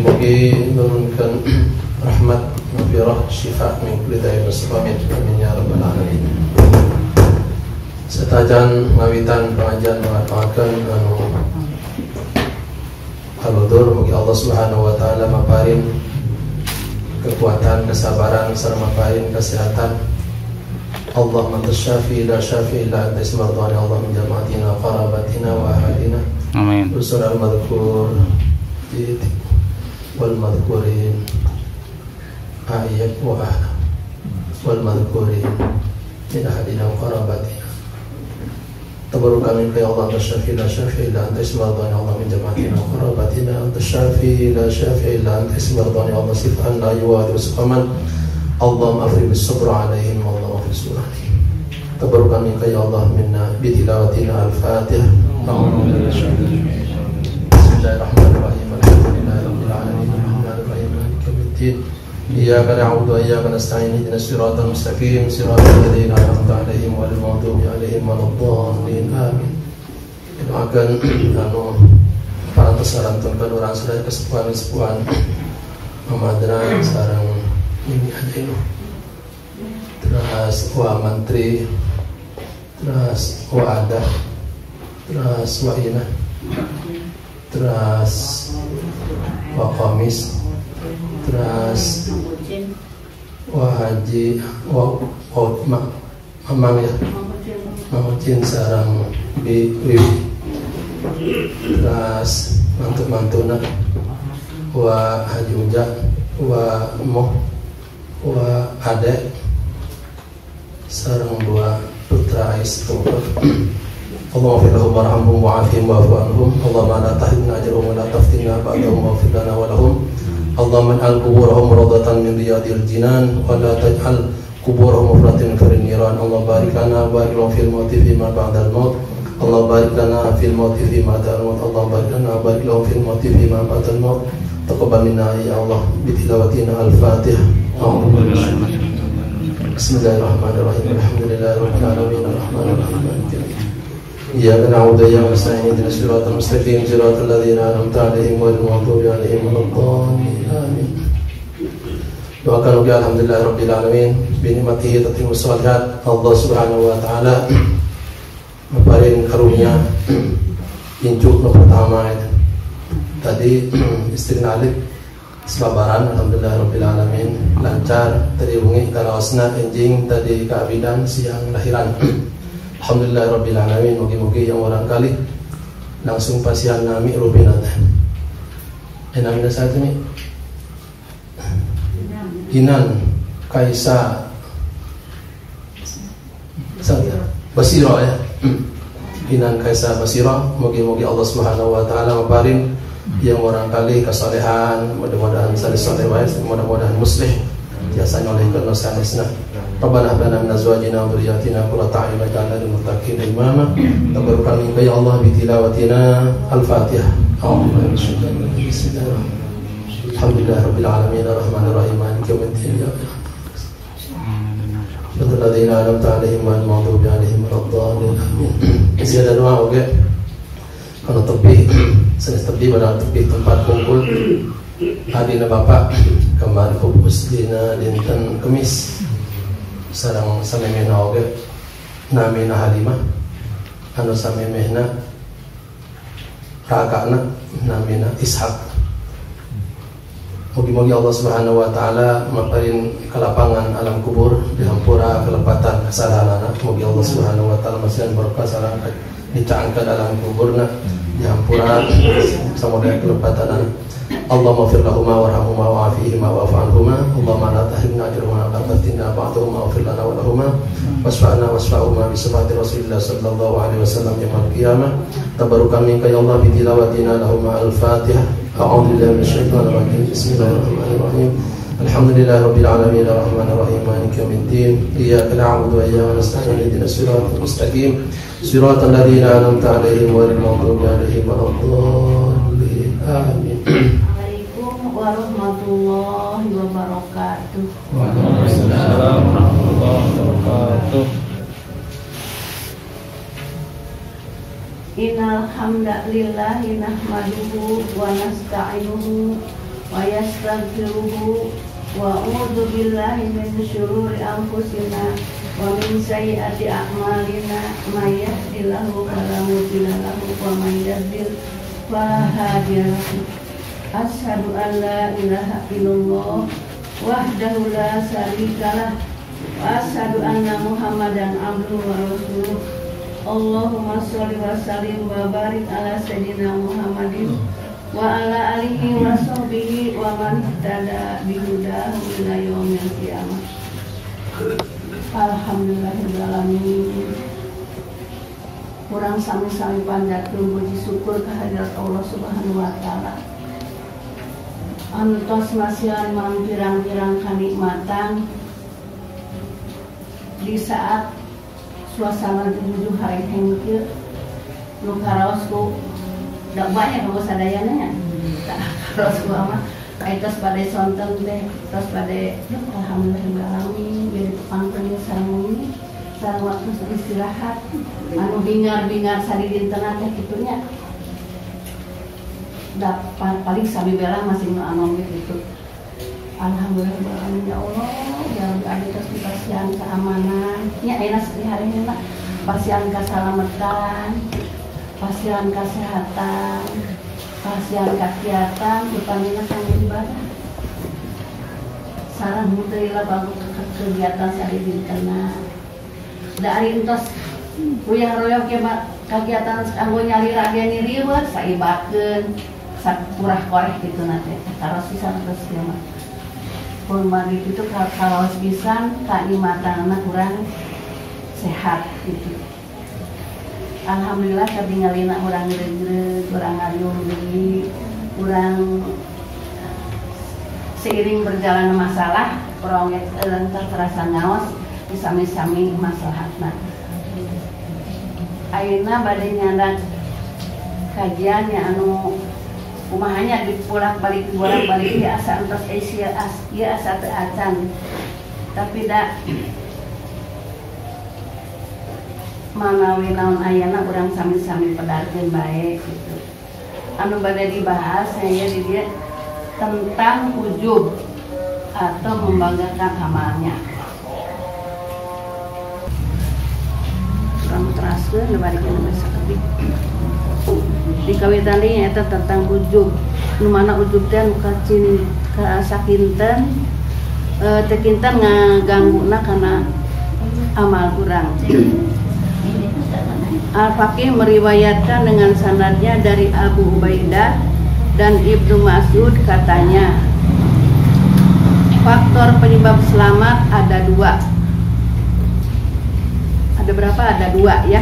Mugi-mugi nurunkan rahmat, maghfirah, syifa min kulli da'in wa amin ya rabbal alamin. Setajan ngawitan pengajian mengatakan anu haludur mugi Allah Subhanahu wa taala maparin kekuatan, kesabaran, sareng maparin kesehatan. Allah mantasyafi la syafi illa anta ismardani Allah min jamaatina qarabatina wa ahlina. Amin. Usul al-madhkur wal madhkurin ayat wa ahla wal madhkurin min ahlina wa qarabatina. Tabaruka minka ya Allah anta syafi la syafi illa anta ismardani Allah min jamaatina wa qarabatina anta syafi la syafi illa anta ismardani Allah sifan la yuwadiru suqaman. Allahumma afriq bis-sabr alaihim wa Allahumma afriq bis-sabr alaihim. Tabaruka minka ya Allah minna bi tilawatina al-Fatihah. Bismillahirrahmanirrahim. Alhamdulillahi rabbil alamin arrahmanirrahim maliki yaumiddin. Iyyaka na'budu wa iyyaka nasta'in ihdinas siratal mustaqim siratal ladzina an'amta 'alaihim ghairil maghdubi 'alaihim waladdallin. Amin. Doakan anu parantos sarantunkeun urang sadaya kesepuhan-kesepuhan Mamadran sareng ini aja itu. Terus wa mantri, terus wa adah, terus wa inah, terus wa komis, terus wa haji, wa mamang ya, mamucin sarang bi wiwi, terus mantu-mantuna, wa haji uja, wa moh, wa adek, sareng dua putra Ais Tungkur. Allahumma ighfir lahum warhamhum wa'afihim wa'fu anhum. Allahumma la tahrimna ajrahum wa la taftinna ba'dahum waghfir lana wa lahum. Allahumma ij'al quburahum rawdatan min riyadil jinan wa la taj'al quburahum mufratan min niran. Allahumma barik lana wa barik lahum fil mauti fima ba'dal maut. Allahumma barik lana fil mauti fima ba'dal maut. Allahumma barik lana wa barik lahum fil mauti fima ba'dal maut. Taqabbal minna ya Allah bi tilawatina al-Fatihah. Bismillahirrahmanirrahim. Alhamdulillahirabbil alamin arrahmanirrahim maliki yaumiddin. Iyyaka na'budu wa iyyaka nasta'in ihdinas siratal mustaqim siratal ladzina an'amta 'alaihim ghairil maghdubi 'alaihim waladdallin. Amin. Doakan ugi alhamdulillahirabbil alamin bi nikmatihi tatimmus shalihat. Allah Subhanahu wa taala maparin karunia injuk nu pertama itu. Tadi istri Alif selabaran alhamdulillahirabbil alamin lancar tadi wengi karaosna enjing tadi kaabidan siang lahiran. Alhamdulillahirabbil alamin mugi-mugi yang orang kali langsung pasihan nami rupina teh. Namina saat ini Inan Kaisa Basira ya. Inan Kaisa Basira mugi-mugi Allah Subhanahu wa taala maparin yang orang kali kesalehan, mudah-mudahan saleh wae, mudah-mudahan muslih tiasa nyolehkeun nu sanesna. Rabbana hab lana min azwajina wa dhurriyyatina qurrata a'yun waj'alna lil muttaqina imama. Tabarrukan minka ya Allah bi tilawatina al-Fatihah. A'udzu billahi minasyaitonir rajim. Bismillahirrahmanirrahim. Alhamdulillahirabbil alamin arrahmanir rahim maliki yaumiddin. Siratal ladzina an'amta 'alaihim ghairil maghdubi 'alaihim waladdallin. Amin. Ziyadah doa oge. Kalau tepi, sanes tepi pada tepi tempat kumpul adina bapak kemarin pupus dina dinten Kemis sareng samemehna oge namina Halimah anu samemehna rakana namina Ishak. Mugi-mugi Allah Subhanahu wa taala maparin kelapangan alam kubur dihampura kelepatan kesalahanana. Mugi Allah Subhanahu wa taala masihan berkah sareng dicaangkan alam kuburna dihampura samudaya kelepatan. Allahumma ighfir lahuma warhamhuma wa'afihima wa'fu anhuma. Allahumma la tahrimna ajrahuma wa la taftinna ba'dahuma waghfir lana wa lahuma wasfa'na wasfa'huma bi sifati Rasulillah sallallahu alaihi wasallam yaumil qiyamah. Tabarrukan minka ya Allah bi tilawatina lahuma al-Fatihah. A'udzu billahi minasyaitonir rajim. Bismillahirrahmanirrahim. Alhamdulillahirabbil alamin arrahmanir rahim maliki yaumiddin. Iyyaka na'budu wa iyyaka nasta'in ihdinas siratal mustaqim siratal ladzina an'amta 'alaihim ghairil maghdubi 'alaihim waladdallin. Amin. Assalamualaikum warahmatullahi wabarakatuh. Waalaikumsalam warahmatullahi wabarakatuh. Innal hamdalillah nahmaduhu wa nasta'inuhu wa wa yastaghfiruhu wa a'udzu billahi min syururi anfusina wa min sayyiati a'malina may yahdihillahu fala mudilla lahu wa may yudlil fala hadiya lahu. Asyhadu an la ilaha illallah wahdahu la syarikalah wa asyhadu anna Muhammadan abduhu wa rasuluh. Allahumma sholli wa sallim wa barik ala sayyidina Muhammadin wa ala alihi wa sahbihi wa man ihtada bihudahu ila yaumil qiyamah. Alhamdulillahirabbil alamin. Kurang sami-sami panjatkeun puji syukur kehadirat Allah Subhanahu wa taala. Anu tos masihan pirang-pirang kanikmatan di saat suasana menuju hari hengkil nu karaos ku da banyak nu sadayana nya. Karaos ku mah ai tos bade sonten teh tos bade alhamdulillahirabbil alamin jadi tepangkeun sareng ini sareng waktu istirahat anu bingar-bingar sadidintena teh kitu nya. Da paling sami bela masih nu anom gitu. Alhamdulillah ya Allah, ya Rabbi abdi tos dipasihan keamanan nya ayeuna hari ini mah pasihan kasalamatan, pasihan kesehatan, pasihan kakiatan utamina kanggo ibadah. Sareng teu lila kegiatan sadidintena. Da ari entos ruyah-ruyah ke kegiatan kanggo nyalira ge ngiriweuh saibakeun sakurah koreh gitu na teh karos pisan terus ieu mah. Pun mari itu karaos pisan kanimatanna kurang sehat gitu. Alhamdulillah katingalina urang gregreg, urang ngariung deui, urang seiring berjalan masalah, urang teu terasa ngaos sami-sami maslahatna. Ayeuna bade nyandak kajian nya anu kumahanya dibolak-balik bolak-balik ya asa entos ieu asa teu acan. Tapi da manawi naon ayana urang sami-sami pedarkeun bae gitu. Anu bade dibahas aya di dieu tentang ujub atau membanggakan amalnya. Urang teraskeun dibarikeun we sakedik. Di kawitan deui nyaeta tentang ujub. Nu mana ujub teh nu kacin kasakinten teu kinten ngagangguna kana amal urang. Al-Faqih meriwayatkan dengan sanadnya dari Abu Ubaidah dan Ibnu Mas'ud, katanya faktor penyebab selamat ada dua. Ada berapa? Ada dua ya,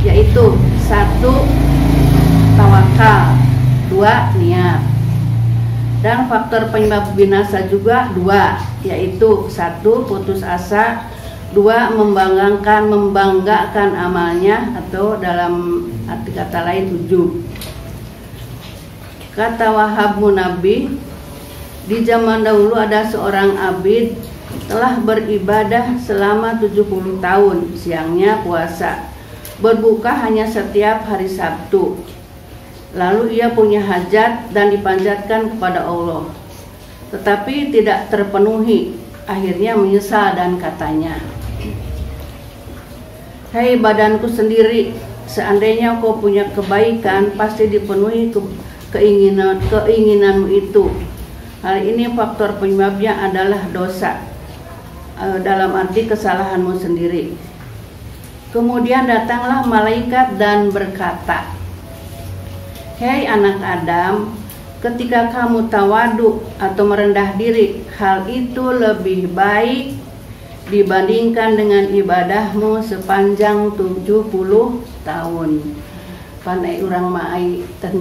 yaitu satu tawakal, dua niat. Dan faktor penyebab binasa juga dua, yaitu satu putus asa, dua membanggakan amalnya atau dalam arti kata lain ujub. Kata Wahab Munabi, di zaman dahulu ada seorang abid telah beribadah selama 70 tahun, siangnya puasa, berbuka hanya setiap hari Sabtu. Lalu ia punya hajat dan dipanjatkan kepada Allah, tetapi tidak terpenuhi. Akhirnya menyesal dan katanya, "Hei badanku sendiri, seandainya kau punya kebaikan, pasti dipenuhi keinginanmu itu." Hal ini faktor penyebabnya adalah dosa, dalam arti kesalahanmu sendiri. Kemudian datanglah malaikat dan berkata, "Hei anak Adam, ketika kamu tawadu atau merendah diri, hal itu lebih baik dibandingkan dengan ibadahmu sepanjang 70 tahun." Pan ai urang mah ai teu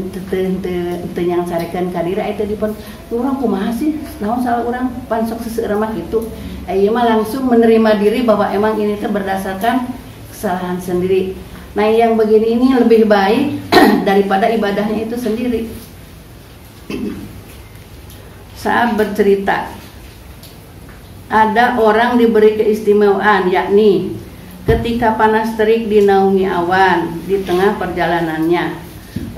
yang carekan ka diri ai teh dipun urang kumaha sih, naon salah urang pan sok seseueur mah kitu. Ai ieu mah langsung menerima diri bahwa emang ini teh berdasarkan kesalahan sendiri. Nah, yang begini ini lebih baik daripada ibadahnya itu sendiri. Saat bercerita, ada orang diberi keistimewaan, yakni ketika panas terik dinaungi awan di tengah perjalanannya.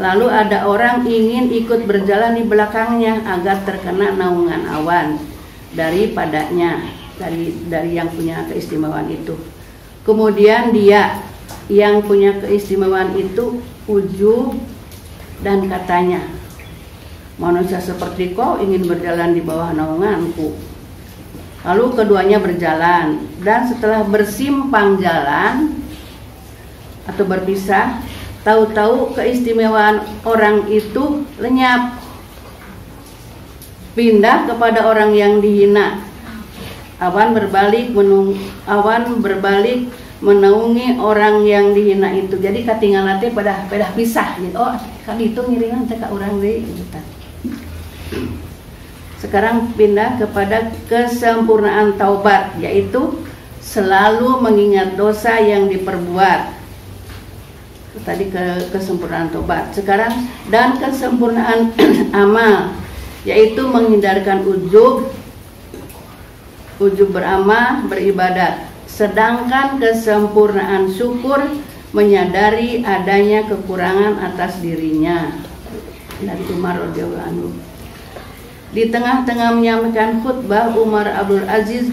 Lalu ada orang ingin ikut berjalan di belakangnya agar terkena naungan awan daripadanya, dari yang punya keistimewaan itu. Kemudian dia yang punya keistimewaan itu ujub dan katanya, manusia seperti kau ingin berjalan di bawah naunganku. Lalu keduanya berjalan, dan setelah bersimpang jalan atau berpisah, tahu-tahu keistimewaan orang itu lenyap, pindah kepada orang yang dihina. Awan berbalik menaungi orang yang dihina itu. Jadi katinggalan teh pada pisah gitu. Oh, kan itu ngiringan teh ka urang deui gitu. Sekarang pindah kepada kesempurnaan taubat, yaitu selalu mengingat dosa yang diperbuat. Tadi kesempurnaan taubat. Sekarang dan kesempurnaan amal, yaitu menghindarkan ujub, ujub beramal, beribadat. Sedangkan kesempurnaan syukur menyadari adanya kekurangan atas dirinya. Dari Umar radhiyallahu anhu. Di tengah-tengah menyampaikan khutbah, Umar Abdul Aziz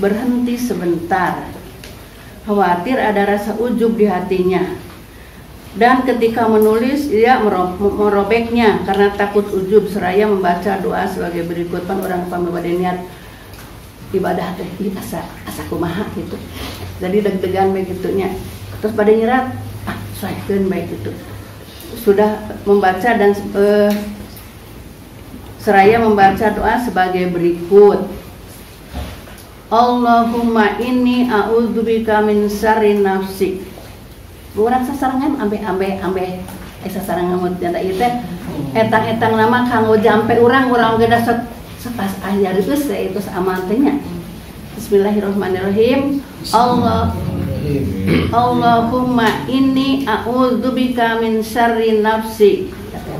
berhenti sebentar, khawatir ada rasa ujub di hatinya. Dan ketika menulis, ia merobeknya karena takut ujub, seraya membaca doa sebagai berikut. Pan orang pamibade niat ibadah teh asa kumaha gitu. Jadi deg-degan begitunya. Terus pada nyerat, saekeun bae gitu. Sudah membaca dan seraya membaca doa sebagai berikut. Allahumma inni a'udzubika min syarri nafsi. Urang sasarengan ambe sasarengan mun janda ieu teh etang-etang nama kanggo jampe urang ge da setas aya geus itu amal teh nya. Bismillahirrahmanirrahim. Allahumma inni a'udzubika min syarri nafsi.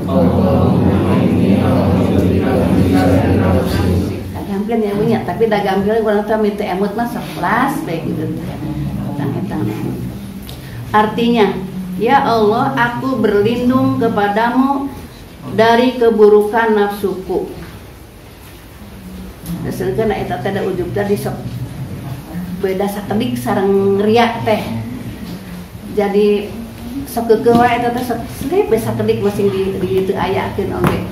Allahumma inni a'udzubika min syarri nafsi. Gampil ya punya, tapi da gampil urang teh mite emut mah sekelas bae gitu. Etang-etang. Artinya, ya Allah, aku berlindung kepadamu dari keburukan nafsuku. Sedangkan eta teh da ujub teh sok beda sakedik sareng riak teh. Jadi sok keukeuh wae eta teh sok selip we sakedik masing di teu ayakeun oge.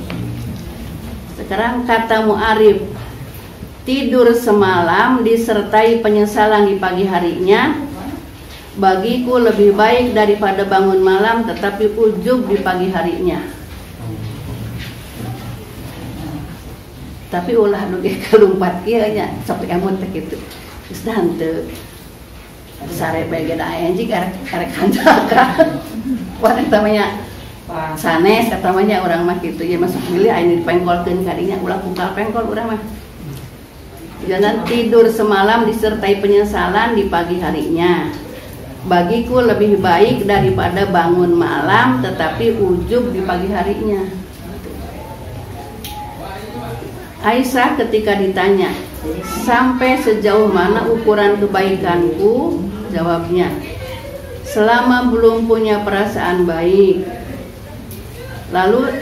Sekarang kata Mu'arif, tidur semalam disertai penyesalan di pagi harinya bagiku lebih baik daripada bangun malam tetapi ujub di pagi harinya. Tapi ulah nu ge kalumpat ieu nya sok emut teh kitu. Geus da henteu sare bae ge da anjing erek hanjaka. Wah eta mah nya sanes eta mah nya urang mah kitu ieu masuk milih aya dipengkolkeun kadinya ulah pungkal pengkol urang mah. Jangan tidur semalam disertai penyesalan di pagi harinya. Bagiku lebih baik daripada bangun malam tetapi ujub di pagi harinya. Aisyah ketika ditanya, sampai sejauh mana ukuran kebaikanku? Jawabnya, selama belum punya perasaan baik. Lalu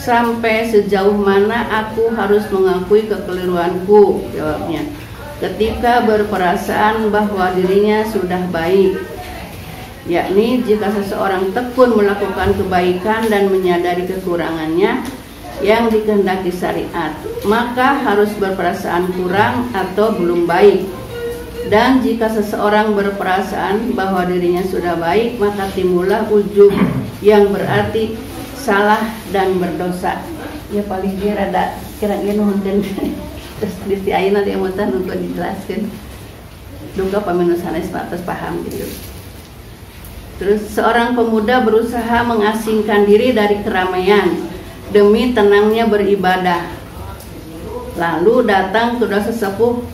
sampai sejauh mana aku harus mengakui kekeliruanku? Jawabnya, ketika berperasaan bahwa dirinya sudah baik. Yakni jika seseorang tekun melakukan kebaikan dan menyadari kekurangannya yang dikehendaki syariat, maka harus berperasaan kurang atau belum baik. Dan jika seseorang berperasaan bahwa dirinya sudah baik, maka timbullah ujub yang berarti salah dan berdosa. Ya paling dia rada kira-kira nuhunkeun. Terus di ayeuna di emutan nunggu dijelaskeun. Duka paminu sanes atas paham gitu. Terus seorang pemuda berusaha mengasingkan diri dari keramaian demi tenangnya beribadah. Lalu datang ke sesepuh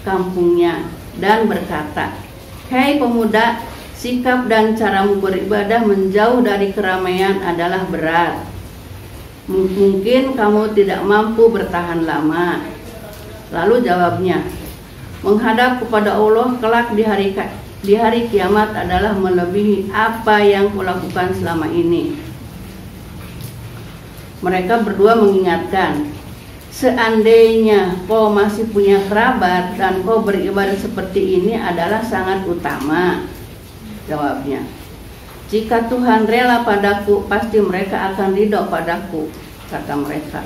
kampungnya dan berkata, "Hei pemuda, sikap dan caramu beribadah menjauh dari keramaian adalah berat. Mungkin kamu tidak mampu bertahan lama." Lalu jawabnya, "Menghadap kepada Allah kelak di hari kiamat adalah melebihi apa yang kulakukan selama ini." Mereka berdua mengingatkan, seandainya kau masih punya kerabat dan kau beribadah seperti ini adalah sangat utama. Jawabnya, jika Tuhan rela padaku, pasti mereka akan ridho padaku, kata mereka.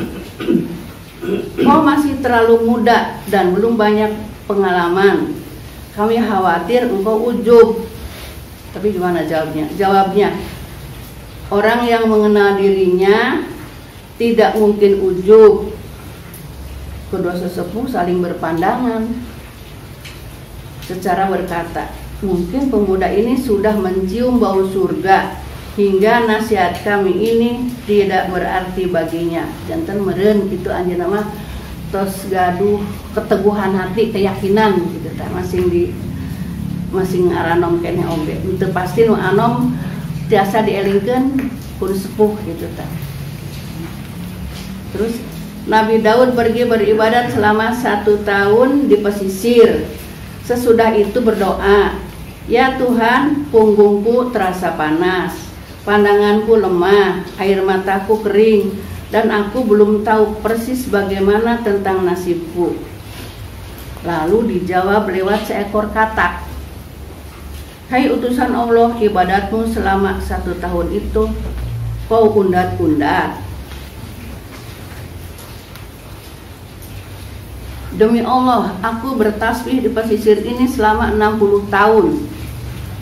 Kau masih terlalu muda dan belum banyak pengalaman. Kami khawatir engkau ujub. Tapi gimana jawabnya? Jawabnya, orang yang mengenal dirinya tidak mungkin ujub. Kedua sesepuh saling berpandangan secara berkata, mungkin pemuda ini sudah mencium bau surga hingga nasihat kami ini tidak berarti baginya. Janten meureun kitu anjeunna mah tos gaduh keteguhan hati, keyakinan gitu tah, masing di masing aranom keneh oge. Teu pasti nu anom tiasa dielingkeun ku sepuh gitu tah. Terus Nabi Daud pergi beribadat selama 1 tahun di pesisir. Sesudah itu berdoa, ya Tuhan, punggungku terasa panas, pandanganku lemah, air mataku kering, dan aku belum tahu persis bagaimana tentang nasibku. Lalu dijawab lewat seekor katak. Hai utusan Allah, ibadatmu selama 1 tahun itu kau undat-undat. Demi Allah, aku bertasbih di pesisir ini selama 60 tahun,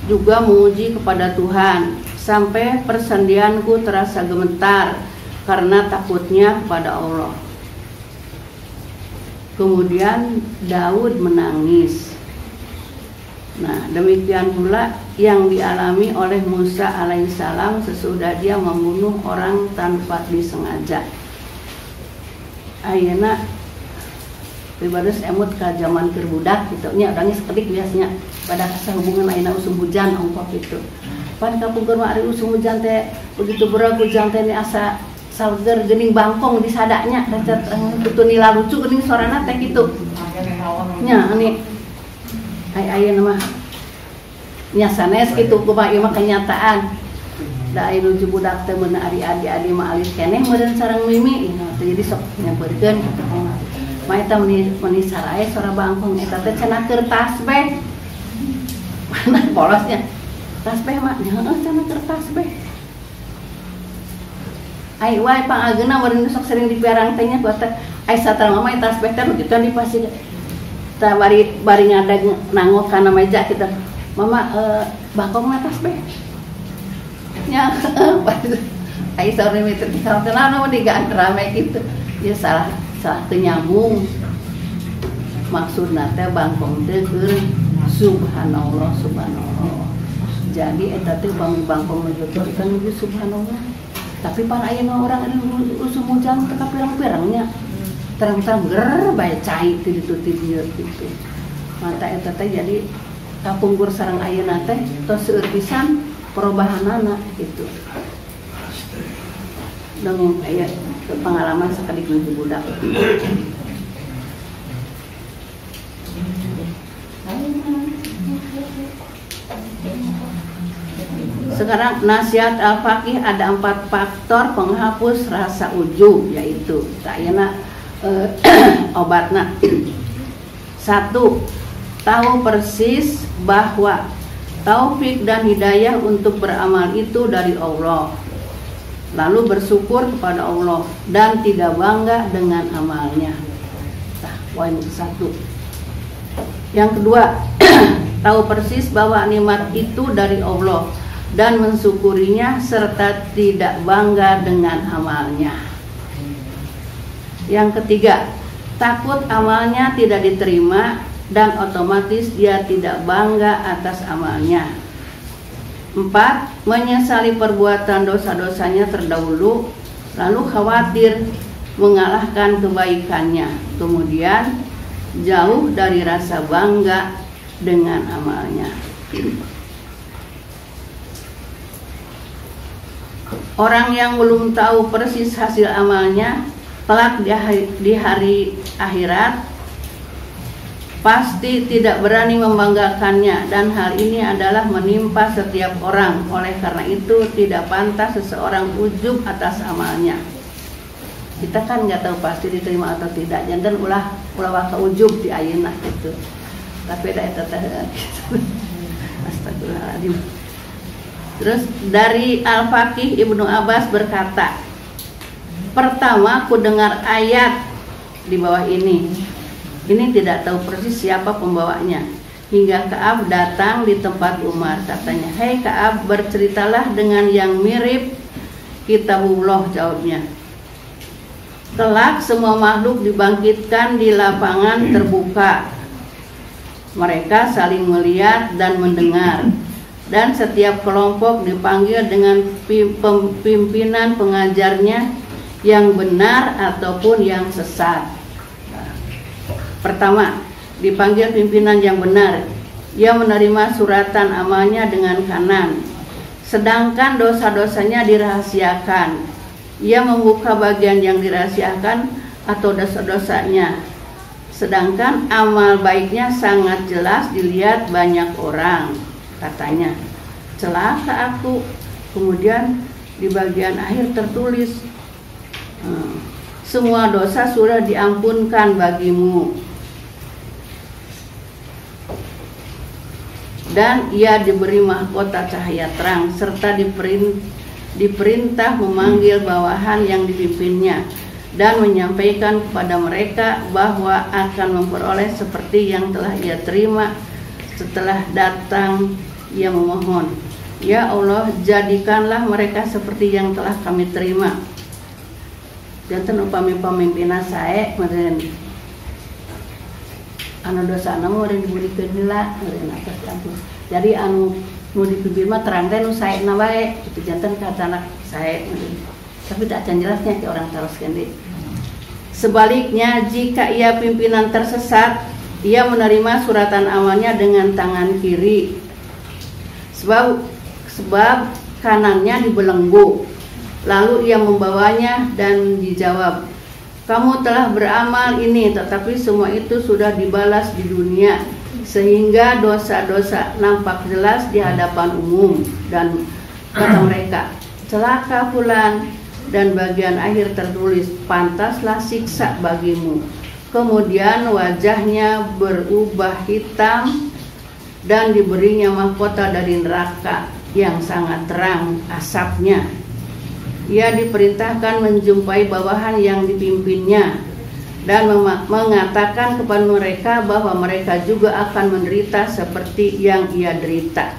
juga memuji kepada Tuhan, sampai persendianku terasa gemetar karena takutnya kepada Allah. Kemudian Daud menangis. Nah, demikian pula yang dialami oleh Musa alaihissalam sesudah dia membunuh orang tanpa disengaja. Ayeuna pribadus emut ka zaman keur budak kitu nya, urangnya sakedik biasanya pada hubungan ayeuna usum hujan ongkok gitu. Pan kapungkur mah ari usum hujan teh begitu berat hujan teh ni asa salger geuning bangkong di sadanya recet kitu nila lucu geuning sorana teh kitu. Nya ani ai ayeuna mah nya sanes kitu kumaha ieu mah kenyataan. Da aya nuju budak teh meuna ari adi-adi mah alis keneh meureun sareng mimi ieu teh jadi sok nyamperkeun kitu kumaha. Ma eta meuni sarae sora bangkong eta teh cenah keur tasbih. Mana polosnya? Tasbih mah heeh cenah keur tasbih. Ai wae pangageuna meureun sok sering dipiarang teh nya buat teh ai satara mama tasbih teh nu kitu dipasih. Tah bari bari ngadeg nangok kana meja kitu. Mama bangkongna tasbih. Nya ai saur mimi teh tinggal mah digaan rame kitu. Ya salah teu nyambung. Maksudna teh bangkong teh keur subhanallah subhanallah. Jadi eta teh upami bangkong nuju teh nuju subhanallah. Tapi pan ayeuna urang usum hujan teh kapirang-pirang nya. Terang-terang ger bae cai ti ditu ti dieu kitu. Mata eta teh jadi kapungkur sareng ayeuna teh tos seueur pisan perubahanana kitu. Dongeng aya pengalaman sakedik nuju budak. Sekarang nasihat Al-Faqih ada 4 faktor penghapus rasa ujub, yaitu tayana obatna. 1. Tahu persis bahwa taufik dan hidayah untuk beramal itu dari Allah. Lalu bersyukur kepada Allah dan tidak bangga dengan amalnya. Nah, poin 1. Yang kedua, tahu persis bahwa nikmat itu dari Allah dan mensyukurinya serta tidak bangga dengan amalnya. Yang ketiga, takut amalnya tidak diterima dan otomatis dia tidak bangga atas amalnya. 4. Menyesali perbuatan dosa-dosanya terdahulu, lalu khawatir mengalahkan kebaikannya. Kemudian jauh dari rasa bangga dengan amalnya. Orang yang belum tahu persis hasil amalnya kelak di hari akhirat pasti tidak berani membanggakannya, dan hal ini adalah menimpa setiap orang. Oleh karena itu tidak pantas seseorang ujub atas amalnya. Kita kan nggak tahu pasti diterima atau tidak. Janten ulah ulah waka ujub di ayeuna gitu. Tapi da eta teh gitu. Astagfirullahaladzim. Terus dari Al-Faqih Ibnu Abbas berkata, pertama aku dengar ayat di bawah ini. Ini tidak tahu persis siapa pembawanya. Hingga Ka'ab datang di tempat Umar, katanya, "Hei Ka'ab, berceritalah dengan yang mirip kitabullah." Jawabnya, kelak semua makhluk dibangkitkan di lapangan terbuka. Mereka saling melihat dan mendengar, dan setiap kelompok dipanggil dengan pimpinan pengajarnya yang benar ataupun yang sesat. Pertama, dipanggil pimpinan yang benar. Ia menerima suratan amalnya dengan kanan, sedangkan dosa-dosanya dirahasiakan. Ia membuka bagian yang dirahasiakan atau dosa-dosanya, sedangkan amal baiknya sangat jelas dilihat banyak orang. Katanya, celaka aku. Kemudian di bagian akhir tertulis, semua dosa sudah diampunkan bagimu. Dan ia diberi mahkota cahaya terang serta diperintah memanggil bawahan yang dipimpinnya dan menyampaikan kepada mereka bahwa akan memperoleh seperti yang telah ia terima. Setelah datang ia memohon, "Ya Allah, jadikanlah mereka seperti yang telah kami terima." Janten upami pamimpinan sae meureun anu dosana mah meureun dibulikeun heula meureun atas ampun. Jadi anu nu dipimpin mah terang teh nu saena wae kitu, janten kacanak sae meureun. Tapi tak acan jelasnya ke orang taroskeun deui. Sebaliknya jika ia pimpinan tersesat, ia menerima suratan amalnya dengan tangan kiri, sebab kanannya dibelenggu. Lalu ia membawanya dan dijawab, "Kamu telah beramal ini, tetapi semua itu sudah dibalas di dunia, sehingga dosa-dosa nampak jelas di hadapan umum." Dan kata mereka, "Celaka fulan." Dan bagian akhir tertulis, "Pantaslah siksa bagimu." Kemudian wajahnya berubah hitam dan diberinya mahkota dari neraka yang sangat terang asapnya. Ia diperintahkan menjumpai bawahan yang dipimpinnya dan mengatakan kepada mereka bahwa mereka juga akan menderita seperti yang ia derita.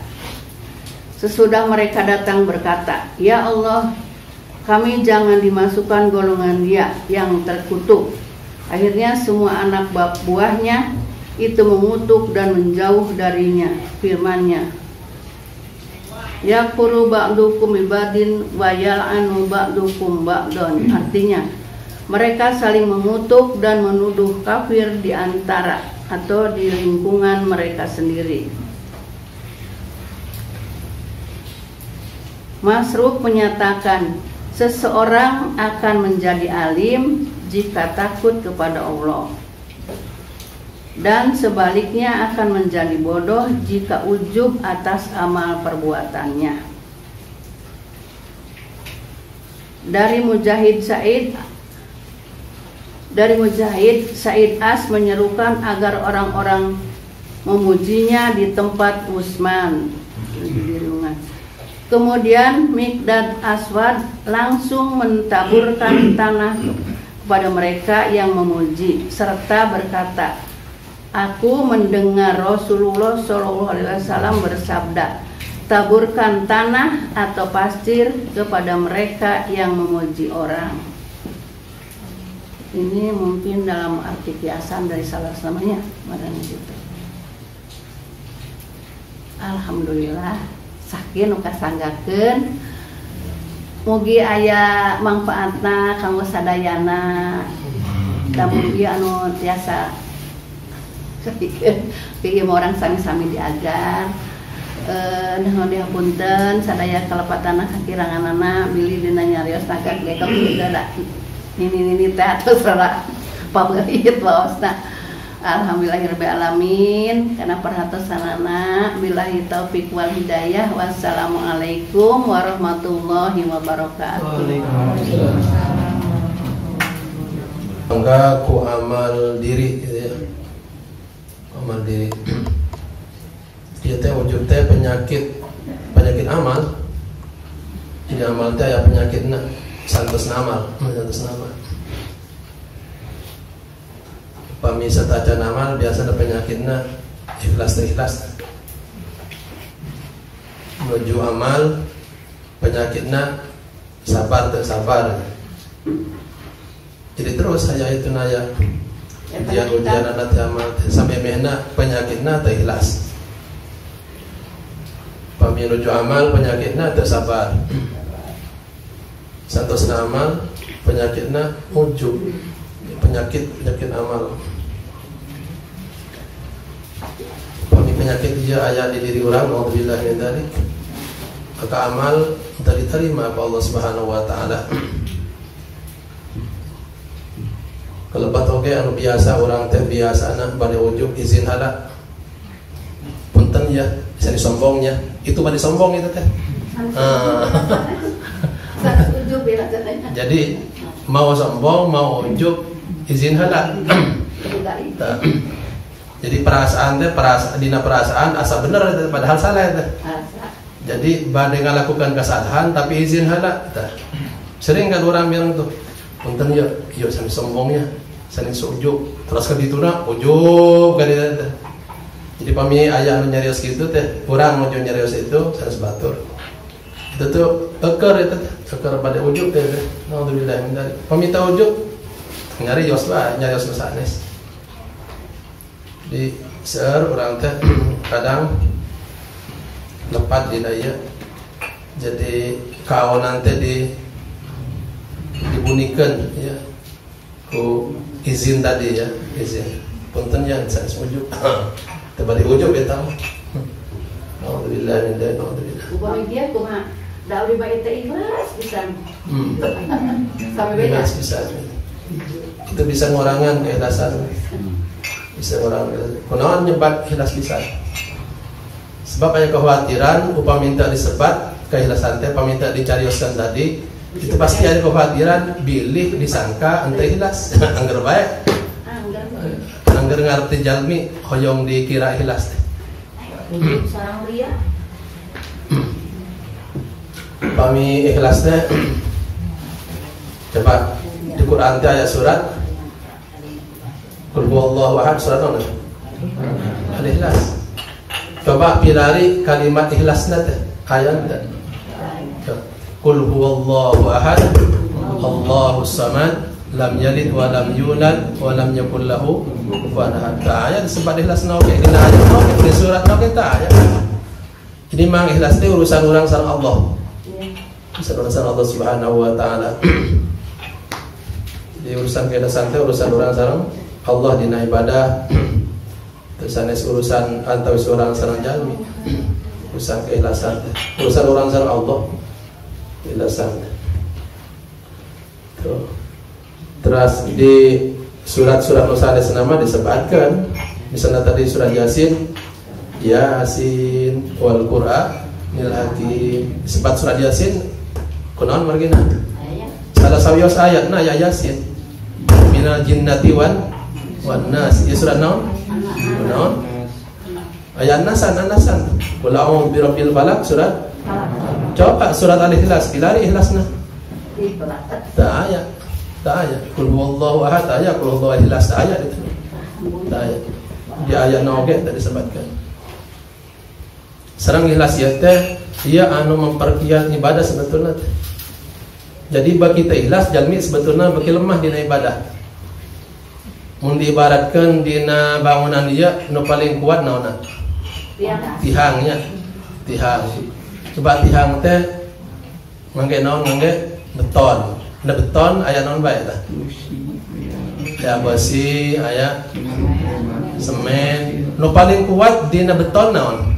Sesudah mereka datang berkata, "Ya Allah, kami jangan dimasukkan golongan dia yang terkutuk." Akhirnya semua anak buahnya itu mengutuk dan menjauh darinya. Firman-Nya, "Yakfuru ba'dukum ibadin wa yal'anu ba'dukum ba'don." Artinya, mereka saling mengutuk dan menuduh kafir di antara atau di lingkungan mereka sendiri. Masruq menyatakan, seseorang akan menjadi alim jika takut kepada Allah, dan sebaliknya akan menjadi bodoh jika ujub atas amal perbuatannya. Dari Mujahid Said As menyerukan agar orang-orang memujinya di tempat Utsman. Kemudian Miqdad Aswad langsung mentaburkan tanah kepada mereka yang memuji serta berkata, "Aku mendengar Rasulullah SAW bersabda, taburkan tanah atau pasir kepada mereka yang memuji orang." Ini mungkin dalam arti kiasan dari salah samanya, makanya gitu. Alhamdulillah, sakieu nu kasanggakeun. Mugi aya mangfaatna kanggo sadayana. Da mugi anu tiasa pikir orang sami-sami diajar. Nuhun dihapunten sadaya kalepatanna kakiranganana bilih dina nyarios nagak gekok da nini-nini teh atos rada pabeuit waosna. Alhamdulillahirabbil alamin kana perhatosanana billahi taufik wal hidayah. Wassalamualaikum warahmatullahi wabarakatuh. Waalaikumsalam. Bangga ku amal diri gitu ya. Amal diri. Ieu teh ujub teh penyakit amal. Jadi amal teh aya penyakitna santos amal, santos amal. Pami satacan amal biasana penyakitna ikhlas teh ikhlas. Menuju amal penyakitna sabar teh sabar. Jadi terus saya itu naya ujian-ujian anak amal sampai mehna penyakitna teh ikhlas. Pami menuju amal penyakitna teh sabar. Santos amal penyakitna ujub, penyakit amal. Pami penyakit dia aya di diri urang, naudzubillah min dzalik. Maka amal teu diterima ku Allah Subhanahu wa taala. Kalebat oge anu biasa urang teh biasana bade ujub izin hala. Punten ya, bisa disombongnya. Itu bade sombong itu teh. Jadi mau sombong, mau ujub, izin hala. Jadi perasaan teh dina perasaan asa bener teh, padahal salah teh. Jadi bade ngalakukan kesalahan tapi izin hala. Sering kan orang bilang tuh, punten ya, ieu sami sombongnya, sami ujub. Terus ka dituna ujub ka ditu teh. Jadi pami aya anu nyarios kitu teh, urang nuju nyarios itu sanes batur. Itu tuh eker itu teh, eker pada ujub teh. Naudzubillah min dzalik. Pami teu ujub nyarios lah, nyarios nu sanes. Di seueur urang teh kadang lepat dina ieu. Jadi kaonan teh dibunikeun ya ku izin tadi ya, izin. Punten ya sanes ujub. Teu bade ujub eta mah. Naudzubillah min dzalik, naudzubillah. Upami dia kumaha? Da abdi bae teh ikhlas pisan. Sampai beda. Ikhlas pisan. Itu bisa ngurangan keikhlasan. Bisa ngurangan. Kunaon nyebat ikhlas pisan? Sebab aya kekhawatiran upami minta disebat keikhlasan teh paminta dicarioskan tadi, itu pasti ada kekhawatiran bilih disangka ente ikhlas. Angger bae. Angger ngarti jalmi hoyong dikira ikhlas teh. Ujub sarang ria. Pami ikhlas teh coba di Quran teh aya surat Qul huwallahu ahad, surat naon? Al-Ikhlas. Coba pilari kalimat ikhlasna teh aya teh. Qul huwallahu ahad, Allahu samad, lam yalid wa lam yulad wa lam yakul lahu kufuwan ahad. Tah aya disebut ikhlasna oge dina ayat oge di surat oge tah aya. Jadi mang ikhlas teh urusan urang sareng Allah. Urusan urusan Allah Subhanahu wa taala. Jadi urusan keikhlasan teh urusan urang sareng Allah dina ibadah. Terus sanes urusan antawis urang sareng jalmi. Urusan keikhlasan teh urusan urang sareng Allah. Keikhlasan. Tuh. Terus di surat-surat nu sanes nama disebutkan. Misalnya tadi surat Yasin, Yasin wal Qur'anil Hakim. Disebut surat Yasin kunaon margina? Salah sawios ayatna ya Yasin. Minal jinnati wan nas. Ya surat naon? Naon? Ayat nasan, anasan. Qul a'udzu birabbil falaq surat. Coba surat Al-Ikhlas, pilari ikhlasna. Tak aya. Tak aya. Qul huwallahu ahad, tak aya. Qul huwallahu ikhlas, tak aya itu. Tak aya. Di ayat oge tadi disebutkan. Sareng ikhlas ieu teh ieu anu memperkiat ibadah sebetulna teh. Jadi bagi teh ikhlas jalmi sebetulna bagi lemah dina ibadah. Mun diibaratkeun dina bangunan ieu nu paling kuat naonna? Tihangnya. Tihang. Coba tihang teh mangke naon mangke beton. Nah beton aya naon bae tah? Aya besi, aya semen. Nu paling kuat dina beton naon?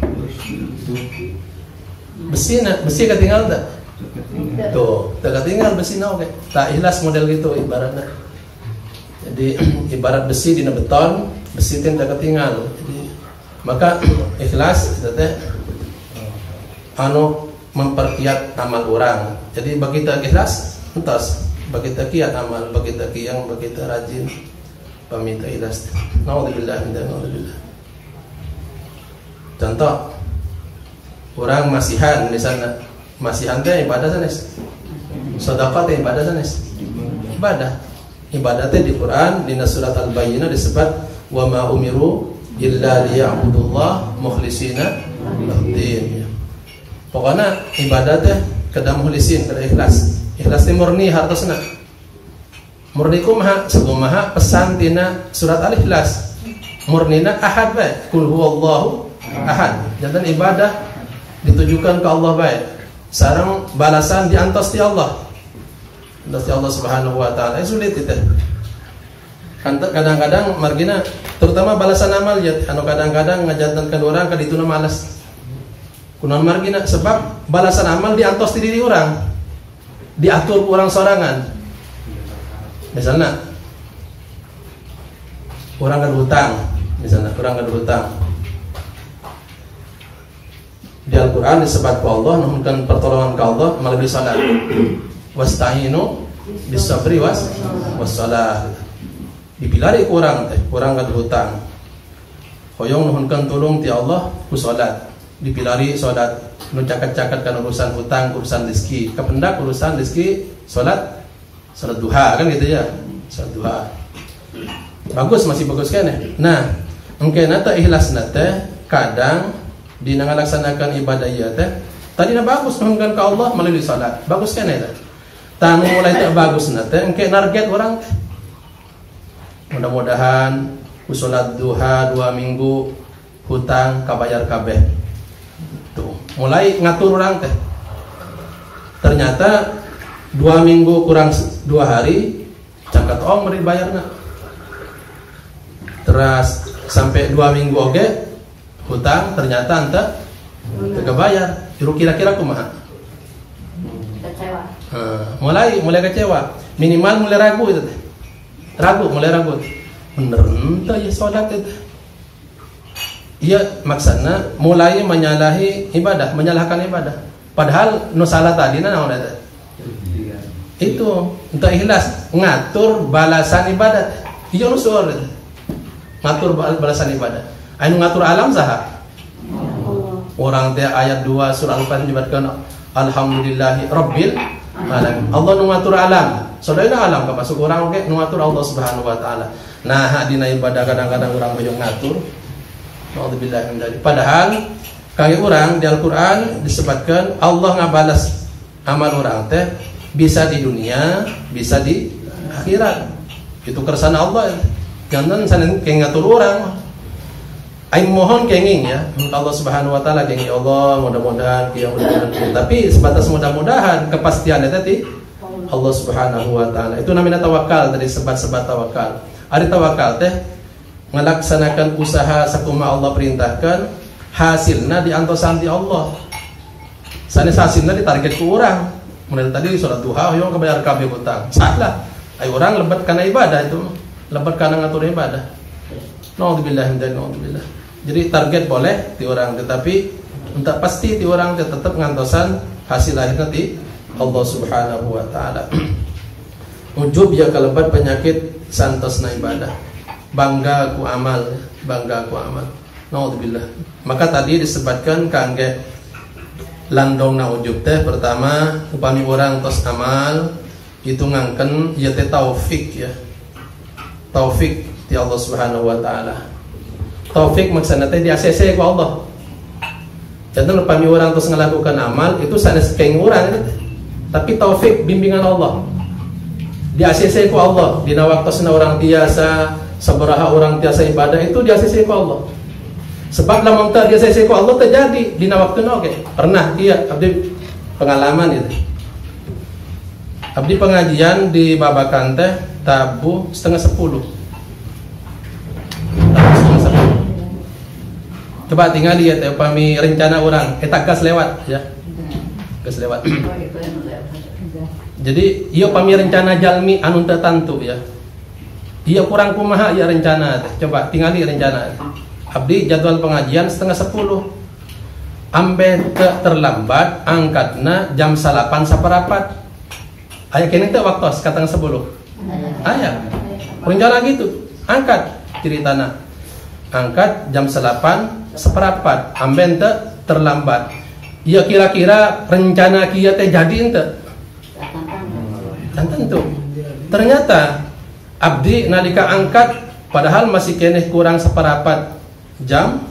Besi na, besi ketinggal tak? Tuh, tak ketinggal besi na oke. Tak ikhlas model gitu ibaratnya. Jadi ibarat besi dina beton, besi teh tak ketinggal. Jadi maka ikhlas itu teh anu memperkiat amal orang. Jadi bagi tak ikhlas entos. Bagi kiat amal, bagi yang bagi rajin pamita ikhlas. Naudzubillah min dzalik, naudzubillah. Contoh orang masihan misalnya, masihan teh ibadah sanes. Sedekah teh ibadah sanes. Ibadah. Ibadah teh di Quran di surat Al-Bayyinah disebut wa ma umiru illa liya'budullah mukhlishina lahuddin. Pokoknya ibadah teh kedah mukhlisin, kedah ikhlas. Ikhlas teh murni hartosna. Murni kumaha? Sakumaha pesan tina surat Al-Ikhlas. Murnina ahad bae, kul huwallahu ahad. Jantan ibadah ditujukan ke Allah bae. Sareng balasan diantos ti Allah. Antos ti Allah Subhanahu wa taala. Sulit itu. Kadang-kadang margina terutama balasan amal ya anu kadang-kadang ngajantankeun urang ka dituna malas. Kunaon margina? Sebab balasan amal diantos ti diri urang. Diatur kurang sorangan. Misalnya orang kan hutang, misalnya orang kan hutang. Di Al-Qur'an disebut ku Allah nuhunkeun pertolongan ka Allah melalui salat. Wasta'inu bis-sabri was-salah. Dipilari ku urang teh, urang kan hutang. Hoyong nuhunkeun tulung ti Allah ku salat. Dipilari salat nu caket-caket kan urusan hutang, urusan rezeki, kependak urusan rezeki, salat duha kan gitu ya. Salat duha. Bagus, masih bagus kan ya. Nah, engkena teh ikhlasna teh kadang dina ngalaksanakan ibadah ieu teh tadina bagus nuhunkeun ka Allah melalui salat. Bagus kan ya. Tah nu mulai teh bagusna teh engke target urang teh. Mudah-mudahan ku salat duha 2 minggu hutang kabayar kabeh. Tuh, mulai ngatur orang teh. Ternyata 2 minggu kurang 2 hari cangkat ong beri bayarna. Terus sampai 2 minggu oge hutang ternyata ente teu kebayar. Juru kira-kira kumaha? Kecewa. Mulai kecewa. Minimal mulai ragu itu teh. Ragu, mulai ragu. Bener ente ya salat itu. Iya maksudna mulai menyalahi ibadah, menyalahkan ibadah. Padahal nu salah tadi naon eta? Itu untuk ikhlas ngatur balasan ibadat. Iya nu seur eta. Ngatur balasan ibadah. Anu ngatur alam saha? Orang teh ayat 2 surah Al-Fatihah menyebutkan alhamdulillahi rabbil alamin. Allah nu ngatur alam. Sadayana alam kamasuk urang oge nu ngatur Allah Subhanahu wa taala. Nah, dina ibadah kadang-kadang urang hoyong ngatur. Naudzubillah min dzalik. Padahal kangge urang di Al-Qur'an disebutkan Allah ngabalas amal urang teh bisa di dunia, bisa di akhirat. Itu kersana Allah. Jangan sanes keng ngatur urang. Aing mohon kenging ya, Allah Subhanahu wa taala kenging Allah, mudah-mudahan kieu mudah-mudahan. Tapi sebatas mudah-mudahan kepastian eta ti Allah Subhanahu wa taala. Itu namanya tawakal tadi sebat-sebat tawakal. Ari tawakal teh ngelaksanakan usaha sakumaha Allah perintahkan, hasilna diantosan ti Allah. Sanes hasilna ditarget ku urang. Mun tadi salat duha hoyong kabayar kabeh hutang. Salah. Ai urang lebet kana ibadah itu, lebet kana ngatur ibadah. Naudzubillah min dzalik, naudzubillah. Jadi target boleh ti urang tetapi entah pasti ti urang tetap ngantosan hasil akhirna ti Allah Subhanahu wa taala. Ujub ya kalebat penyakit santosna ibadah. Bangga ku amal, bangga ku amal. Naudzubillah. Maka tadi disebutkan kangge landongna ujub teh pertama upami urang tos amal itu ngangken ieu teh taufik ya. Taufik ti Allah Subhanahu wa taala. Taufik maksudna teh di ACC ku Allah. Janten upami urang tos ngalakukan amal itu sanes keng urang gitu. Tapi taufik bimbingan Allah. Di ACC ku Allah dina waktosna urang tiasa sabaraha orang tiasa ibadah itu di ACC ku Allah. Sebab lamun teu di ACC ku Allah terjadi dina waktuna oge. Pernah iya abdi pengalaman itu. Abdi pengajian di Babakan teh tabuh 9:30. Tabuh 9:30. Coba tinggal lihat ya upami rencana orang eta gas lewat ya. Gas lewat. Jadi ieu upami rencana jalmi anu teu tantu ya. Iya kurang kumaha ya rencana teh. Coba tingali rencana. Abdi jadwal pengajian 9:30. Ambe terlambat angkatna jam 9:15. Aya keneh teh waktu katang 10. Aya. Rencana gitu, angkat ceritana. Angkat jam 8.15, amben teh terlambat. Ya kira-kira rencana kieu teh jadi henteu? Tentu. Ternyata abdi nalika angkat padahal masih keneh kurang seperempat jam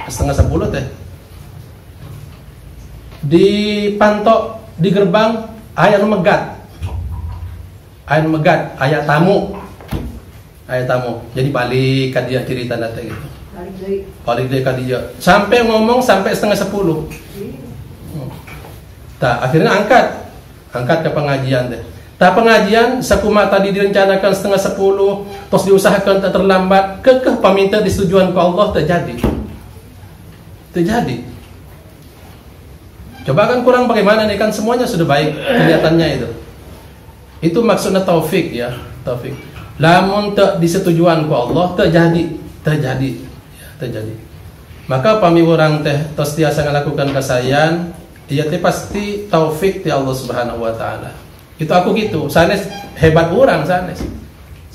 9:30 teh. Di pantok di gerbang aya nu megat. Aya nu megat, aya tamu. Aya tamu. Jadi balik ka dia ceritana teh gitu. Balik deui ka dia. Sampai ngomong sampai 9:30. Tah akhirnya angkat. Angkat ke pengajian teh. Tah pengajian sakumaha tadi direncanakan 9:30, terus diusahakan tak terlambat, kekeh paminta disetujuan ku Allah terjadi. Terjadi. Coba kan kurang bagaimana nih, kan semuanya sudah baik kelihatannya itu. Itu maksudnya taufik ya, taufik. Lamun tak disetujuan ku Allah terjadi, terjadi, ya, terjadi. Maka pami urang teh tos tiasa ngalakukan kasayan, ieu teh pasti taufik ti Allah Subhanahu wa taala. Itu aku gitu, sanes hebat urang sanes.